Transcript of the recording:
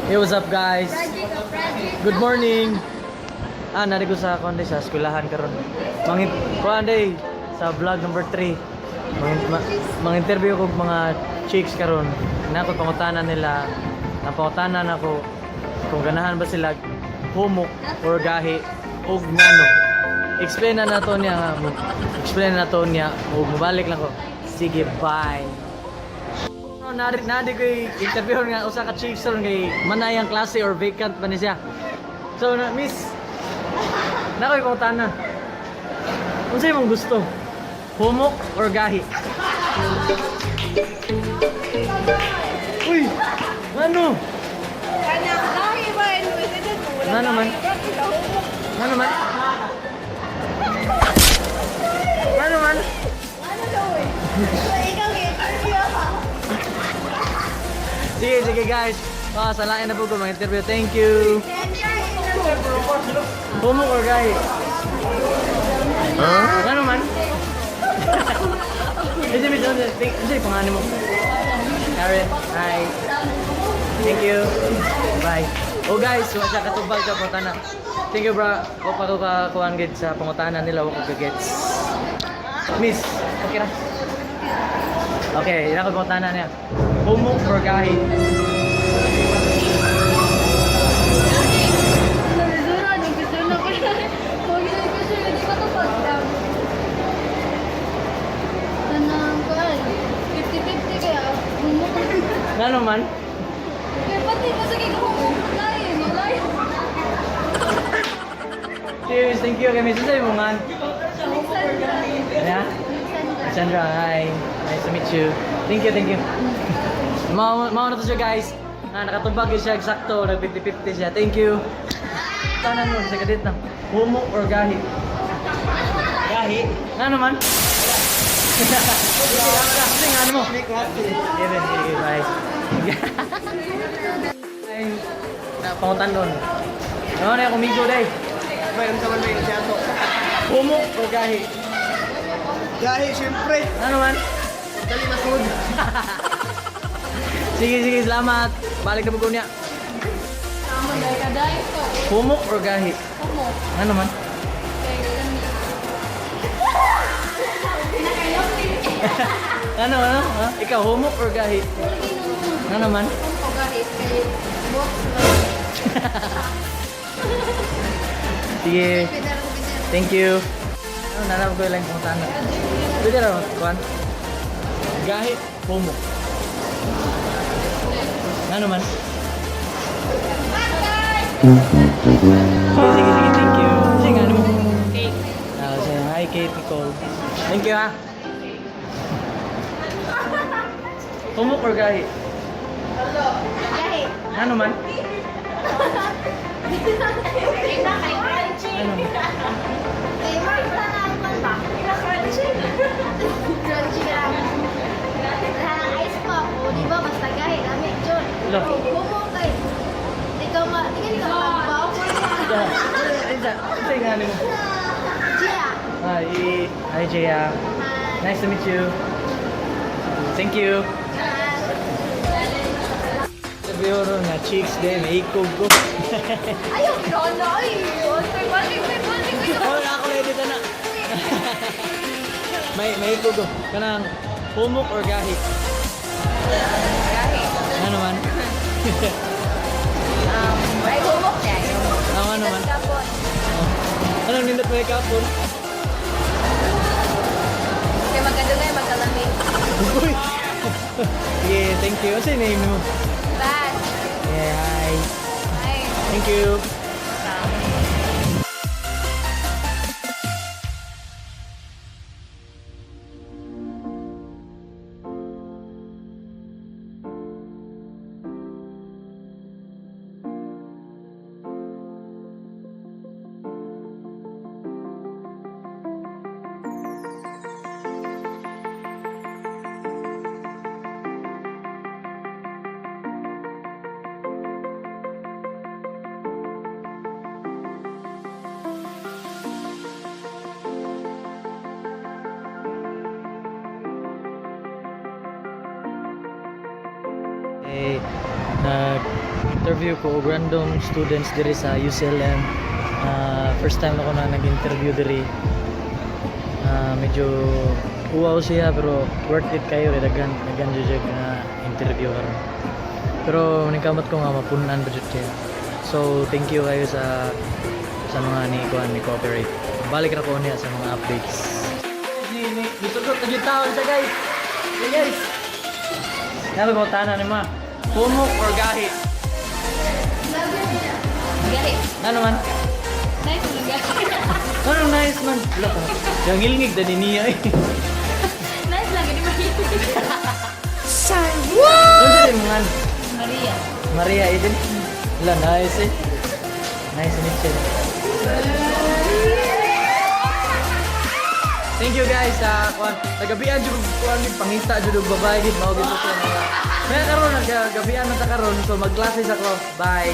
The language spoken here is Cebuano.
Hey, what's up, guys? Good morning. Ah, nari ko sa kuan sa eskwelahan karon. Mangit kuan day sa vlog number 3. Mang interview ko mga chicks karon. Na ako pangutana nila. Ang pangutana nako kung ganahan ba sila humok or gahi og ngano. Explain na nato niya nga mo. Explain na nato niya ug mobalik lang ko. Sige, bye. No, nari nadi ko interview nga usa ka chicks ron kay manay ang klase or vacant ba ni siya. So na miss, nakoy pangutana. Unsay imong gusto? Humok or gahi? Uy! Ano? Kanang gahi ba? Nga naman. Ano man? Ano man? Ano daw eh? So, ikaw interview ka. Sige, sige guys. Ah, salain na po ko mga interview. Thank you. Humok or gahi? Huh? Ano man? Miss, miss, miss, miss, pangalan mo? Karen, hi. Thank you. Bye. Oh guys, wa siya katubag sa pangutana. Thank you, bro. O pa ko ka kuan gid sa pangutana nila wa ko gets. Miss, okay ra. Okay, ina ko pangutana niya. Humok or gahi? Nabisura, nabisura ko na. Huwag ko siya, hindi ko ito pagdam. Kanang kuan, 50-50 kaya, humok. Ngano man? Kaya pati kasi kay humok, malayo, malayo. Cheers, thank you kay Miss. Unsay mo ngan? Alexandra. Yeah? Alexandra. Sandra, hi. Nice to meet you. Thank you, thank you. Mao mao na to siya, guys. Ah, nakatubag yun siya eksakto, nag 50-50 siya. Thank you. Tanan mo sa kadit na. Humok or gahi? Gahi. Nga naman? Sige, nga mo. Kevin, sige, bye. Ay, pangutan doon. Ano na yung kumigo day? May unsa man may siya to. Humok or gahi? Gahi syempre. Ano man? Dali na sud. Sige, sige, salamat. Balik na po niya. Tama dahil kaday ko. Humok or gahi? Humok. Ano man? Ano, ano? Ha? Ikaw, humok or gahi? Ano man? Humok gahi kay box. Sige. Thank you. Ano, nanap ko lang kung tana. Pwede raw, kuan? Gahi, humok. Ano man? Sige, sige, sige, thank you. Sige, ano mo? Cake. Ah, sige. Hi, Kate, Nicole. Thank you, ha? Humok or gahi? Gahi. Ano man? Ano? Kay Mark na ang ba? Crunchy. Crunchy ka. Ang ice pop, o di ba basta gahi lami jud. Lo. Humok kay. Di ka ma, di ka magbaw. Isa, isa yung ano mo. Gia. Hi, hi Jaya. Hi. Nice to meet you. Thank you. Sabi ko ron nga, chicks din, naikog ko. Ayaw, no, ay. Okay, balik, balik, balik. Oh, ako na edit na. May ikog ko. Kanang humok or gahi? Gahi. Ano man? Ay, humok niya. Ano naman? Kapon. Oh. Anong nindot mo yung kapon? Kaya magkadungay, magkalamig. Uy! Yeah, thank you. What's your name mo? Bye. Yeah, hi. Bye. Thank you. Eh, nag Nag-interview ko og random students diri sa UCLM. First time ako na nag-interview diri. Medyo uwaw siya pero worth it kayo kay daghan daghan jud siya nga interview karon. Pero ningkamot ko nga mapunan pa jud kayo. So thank you kayo sa mga ni kuan ni cooperate. Balik ra ko niya sa mga updates. Ni ni gisugot na jud taon siya, guys. Hey, guys. Nalo ko tanan ni ma. Pumok or gahi? Gahi. Ano man? Nice mo gahi. Ano nice man? Wala ka. Yang ngilngig dani niya eh. Nice lang gani Maria. Ano sa mga Maria. Maria Eden? Wala, nice eh. Nice to meet you. Thank you guys sa kuan. Nagabian jud og kuan gid pangita jud og babae gid mao gid ko mga. Kaya karon nagagabian na ta karon, so magklase sa ko. Bye.